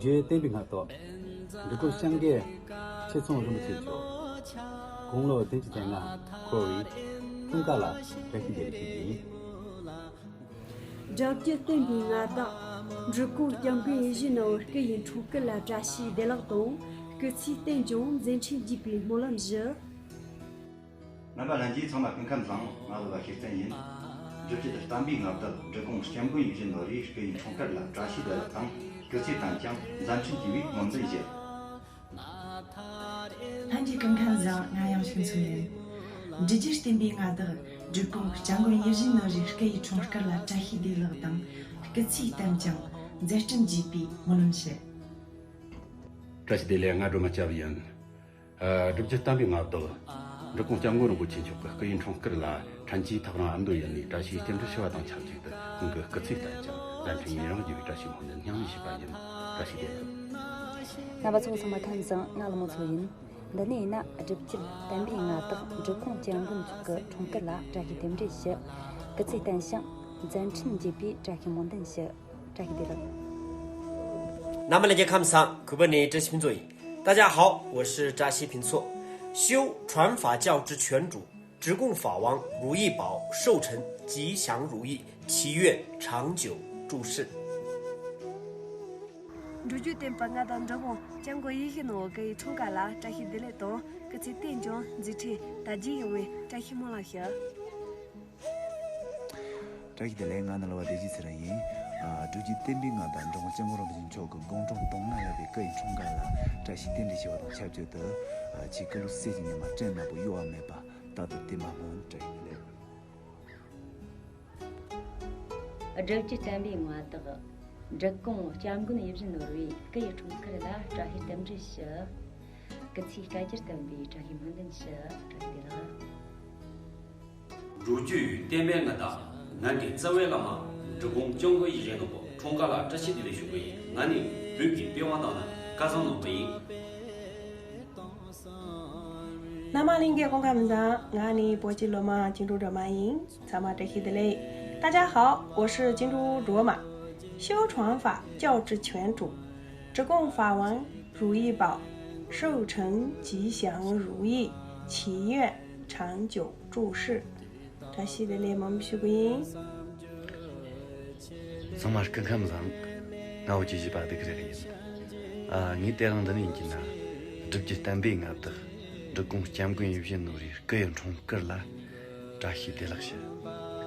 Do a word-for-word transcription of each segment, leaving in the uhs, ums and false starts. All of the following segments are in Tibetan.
རྗེ་བསྟན་པའི་མངའ་བདག་འབྲི་གུང་སྐྱབས་མགོན་ཆེ་ཚང་རིན་པོ་ཆེ་མཆོག་དགུང་ལོ་བདུན་ཅུ་དོན་ལྔ་འཁོར་བའི་འཁྲུངས་སྐར་ལ་བཀྲ་ཤིས་བདེ་ལེགས་ཞུ་རྒྱུ་ཡིན། རྒྱལ་རྒྱུད་བསྟན་པའི་མངའ་བདག་འབྲི་གུང་སྐྱབས་མགོན་ཡིད་བཞིན་ནོར་བུ་སྐུ་ཡི་འཁྲུངས་སྐར་ལ་བཀྲ་ཤིས་བདེ་ལེགས་དང་། སྐུ་ཚེ་བརྟན་ཅིང་མཛད་འཕྲིན་རྒྱས་པའི་སྨོན་ལམ་ཞུ། རྣམ་པ་ལྷན་རྒྱས་ཚང་མ་སྐུ་ཁམས་བཟང་། ང་ལོ་བ་ཤེར་བརྟན་ཡིན། སྒྲུབ་བརྒྱུད་བསྟན་པའི་མངའ་བདག་འབྲི་གུང་སྐྱབས་མགོན་ཡིད་བཞིན་ནོར་བུའི་སྐུ་ཡི་འཁྲུངས་སྐར་ལ་བཀྲ་ཤིས་བདེ་ལེགས་དང་སྐུ་ཚེ་བརྟན་ཅིང་མཛད་འཕྲིན་རྒྱས་པའི་སྨོན་འདུན་ཞུ། ལྷན་རྒྱས་སྐུ་ཁམས་བཟང་། ང་ཡང་ཤིང་མཚོ་ཡིན། རྒྱལ་རྒྱུད་བསྟན་པའི་མངའ་བདག་འབྲི་གུང་སྐྱབས་མགོན་ཡིད་བཞིན་ནོར་བུའི་སྐུ་ཡི་འཁྲུངས་སྐར་ལ་བཀྲ་ཤིས་བདེ་ལེགས་དང་སྐུ་ཚེ་བརྟན་ཅིང་མཛད་འཕྲིན་རྒྱས་པའི་སྨོན་ལམ་ཞུ། བཀྲ་ཤིས་བདེ་ལེགས། ང་སྒྲོལ་མ་སྐྱབས་ཡིན། ཨ། སྒྲུབ་བརྒྱུད་བསྟན་པའི་མངའ་བདག་འབྲི་གུང་སྐྱབས་མགོན་རིན་པོ་ཆེ་མཆོག་གི་སྐུ་ཡི་འཁྲུངས་སྐར་ལ་ཕྲན་གྱིས་ཐག་རིང་ཨ་མདོ་ཡུལ་ནས་བཀྲ་ཤིས་རྟེན་འབྲེལ་ཞུ་བ་དང་ཆབས་ཅིག་ཏུ་ཁོང་གི་སྐུ་ཚེ་བརྟན་ཅིང་མཛད་འཕྲིན་ཡུན་རིང་རྒྱས་པའི་བཀྲ་ཤིས་སྨོན་འདུན་སྙིང་ནས་ཞུས་པ་ཡིན། བཀྲ་ཤིས་བདེ་ལེགས། རྣམ་པ་ཚོ་ཚང་མ་ཁམས་བཟང་། ང་ལོ་མོ་མཚོ་ཡིན། འདི་ནས་ཡིན་ན་སྒྲུབ་བརྒྱུད་བསྟན་པའི་མངའ་བདག་འབྲི་གུང་སྐྱབས་མགོན་མཆོག་གི་འཁྲུངས་སྐར་ལ་བཀྲ་ཤིས་རྟེན་འབྲེལ་ཞུ། སྐུ་ཚེ་བརྟན་ཞིང་མཛད་འཕྲིན་རྒྱས་པའི་བཀྲ་ཤིས་སྨོན་འདུན་ཞུ། བཀྲ་ཤིས་བདེ་ལེགས། རྣམ་པ་ལྷན་རྒྱས་ཁམས་བཟང་། གུས་པ་ནས་བཀྲ་ཤིས་ཕུན་ཚོགས་ཡིན། 大家好，我是扎西平措。修传法教之全主，直供法王如意宝寿辰吉祥如意，祈愿长久住世。འགྲོ་རྒྱུ་བསྟན་པ་མངའ་བདག་འབྲི་གུང་སྐྱབས་མགོན་ཡིད་བཞིན་ནོར་བུ་སྐུ་ཡི་འཁྲུངས་སྐར་ལ་བཀྲ་ཤིས་བདེ་ལེགས་དང་སྐུ་ཚེ་བརྟན་ཅིང་མཛད་འཕྲིན་དར་རྒྱས་ཡོང་བའི་བཀྲ་ཤིས་སྨོན་ལམ་ཞུ། བཀྲ་ཤིས་བདེ་ལེགས། ང་ནི་ལོ་བ་བདེ་སྐྱིད་ཚེ་རིང་ཡིན། ཨ། སྒྲུབ་བརྒྱུད་བསྟན་པའི་མངའ་བདག་འབྲི་གུང་སྐྱབས་མགོན་རིན་པོ་ཆེ་མཆོག་གི་དགུང་གྲངས་དོན་ལྔ་བརྒལ་བའི་སྐུ་ཡི་འཁྲུངས་སྐར་ལ་བཀྲ་ཤིས་རྟེན་འབྲེལ་ཞུ་བ་དང་ཆབས་ཅིག་ཏུ། ཨ། ཆེས་སྐུ་ལུས་བསིལ་ཞིང་ཉི་མ་སྤྲིན་ནག་པོ་གཡོ་བ་མེད་པ་རྟག་ཏུ་བསྟན་པ་སྨོན། བཀྲ་ཤིས་བདེ་ལེགས། སྒྲུབ་བརྒྱུད་བསྟན་པའི་མངའ་བདག་འབྲི་གུང་སྐྱབས་མགོན་ཡིད་བཞིན་ནོར་བུའི་སྐུ་ཡི་འཁྲུངས་སྐར་ལ་བཀྲ་ཤིས་རྟེན་འབྲེལ་ཞུ། སྐུ་ཚེ་བསྐལ་བརྒྱར་བརྟན་པའི་བཀྲ་ཤིས་སྨོན་འདུན་ཞུ། བཀྲ་ཤིས་བདེ་ལེགས། འགྲོ་རྒྱུ་ཡི་བསྟན་པའི་མངའ་བདག་ང་གི་རྩ་བའི་བླ་མ་འབྲི་གུང་སྐྱབས་མགོན་ཡིད་བཞིན་ནོར་བུ་འཁྲུངས་སྐར་ལ་བཀྲ་ཤིས་བདེ་ལེགས་ཞུ་གི་ཡིན། ང་ནི་བོད་ཀྱི་པི་ཝང་དང་ནི་སྐལ་བཟང་ནོར་བུ་ཡིན། རྣམ་པ་ལྷན་རྒྱས་སྐུ་ཁམས་བཟང་། ང་ནི་བོད་ཀྱི་སློབ་མ་ཅིན་ཀྲུའུ་སྒྲོལ་མ་ཡིན། ཚང་མ་བཀྲ་ཤིས་བདེ་ལེགས། 大家好，我是金珠卓玛。 修传法教之全主，直供法王如意宝，寿辰吉祥如意，祈愿长久住世。 བཀྲ་ཤིས་བདེ་ལེགས་སྨོན་ལམ་ཞུ་གི་ཡིན། ཚང་མ་སྐུ་ཁམས་བཟང་། ང་བོད་ཀྱི་བཞི་པ་སྡེ་དགེ་རེ་ཡིན། ཨ། ངས་དེ་རིང་འདི་ནས་ཡིན་གྱི་ན། སྒྲུབ་བརྒྱུད་བསྟན་པའི་མངའ་བདག་འབྲི་གུང་སྐྱབས་མགོན་ཡིད་བཞིན་ནོར་བུའི་སྐུ་ཡི་འཁྲུངས་སྐར་ལ་བཀྲ་ཤིས་བདེ་ལེགས་ཞུ།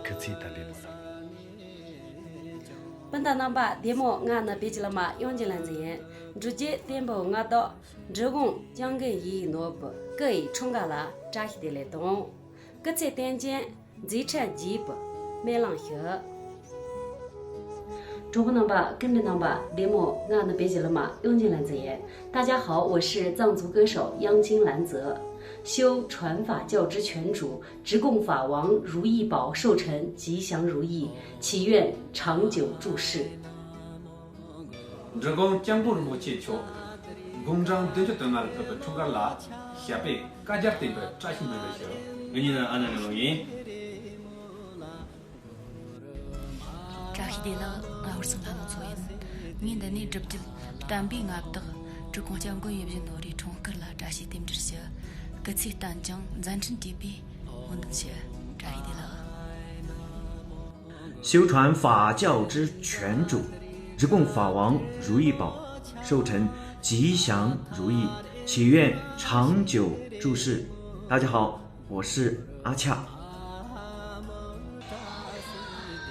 སྐུ་ཚེ་དར་བའི་སྨོན་ལམ། སྤུན་ཟླ་རྣམ་པ་བདེ་མོ། ང་ནི་བོད་ཀྱི་བླ་མ་དབྱངས་ཅན་ལྷ་འཛིན་ཡིན། སྒྲུབ་བརྒྱུད་བསྟན་པའི་མངའ་བདག་འབྲི་གུང་སྐྱབས་མགོན་ཡིད་བཞིན་ནོར་བུ་སྐུ་ཡི་འཁྲུངས་སྐར་ལ་བཀྲ་ཤིས་བདེ་ལེགས་དང་། སྐུ་ཚེ་བརྟན་ཅིང་མཛད་འཕྲིན་རྒྱས་པའི་སྨོན་ལམ་ཞུ། གྲོགས་པོ་རྣམ་པ། སྐུ་མགྲོན་རྣམ་པ་བདེ་མོ། ང་ནི་བོད་ཀྱི་གླུ་མ་དབྱངས་ཅན་ལྷ་འཛིན་ཡིན། 大家好，我是藏族歌手央青兰泽。修传法教之全主，直供法王如意宝寿辰吉祥如意，祈愿长久住世。 འབྲི་གུང་སྐྱབས་མགོན་རིན་པོ་ཆེ་མཆོག་དགུང་གྲངས་བདུན་ཅུ་དོན་ལྔ་ལ་ཕེབས་པའི་འཁྲུངས་སྐར་ལ་ཞབས་པད་བསྐལ་བརྒྱར་བརྟན་པའི་བཀྲ་ཤིས་སྨོན་འདུན་ཞུ། ངེད་གཉིས་ནི་ཨ་ནེ་རིང་ལུགས་ཡིན། བཀྲ་ཤིས་བདེ་ལེགས། ང་ཧུར་སེང་ལྷ་མོ་མཚོ་ཡིན། ངས་འདི་ནས་སྒྲུབ་བརྒྱུད་བསྟན་པའི་མངའ་བདག་འབྲི་གུང་སྐྱབས་མགོན་ཡིད་བཞིན་ནོར་བུའི་འཁྲུངས་སྐར་ལ་བཀྲ་ཤིས་རྟེན་འབྲེལ་ཞུ། སྐུ་ཚེ་བརྟན་ཅིང་མཛད་འཕྲིན་རྒྱས་པའི་སྨོན་འདུན་ཞུ། བཀྲ་ཤིས་བདེ་ལེགས། 修传法教之全主，直供法王如意宝，寿辰吉祥如意，祈愿长久住世。大家好，我是阿恰。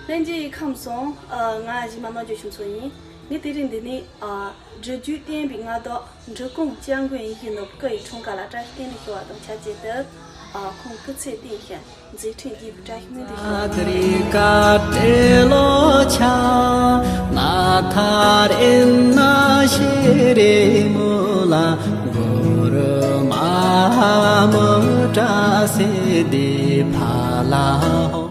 ལྷན་རྒྱས་ཁམས་བཟང་། ཨ། ང་གཞས་མ་རྣལ་འབྱོར་ཆོས་མཚོ་ཡིན། ངས་དེ་རིང་འདི་ནས། ཨ། སྒྲུབ་བརྒྱུད་བསྟན་པའི་མངའ་བདག་འབྲི་གུང་སྐྱབས་མགོན་ཡིད་བཞིན་ནོར་བུ་སྐུ་ཡི་འཁྲུངས་སྐར་ལ་བཀྲ་ཤིས་རྟེན་འབྲེལ་ཞུ་བ་དང་ཆབས་ཅིག་ཏུ། ཨ། ཁོང་སྐུ་ཚེ་བརྟན་ཞིང་མཛད་འཕྲིན་རྒྱས་པའི་བཀྲ་ཤིས་སྨོན་འདུན་ཞུ།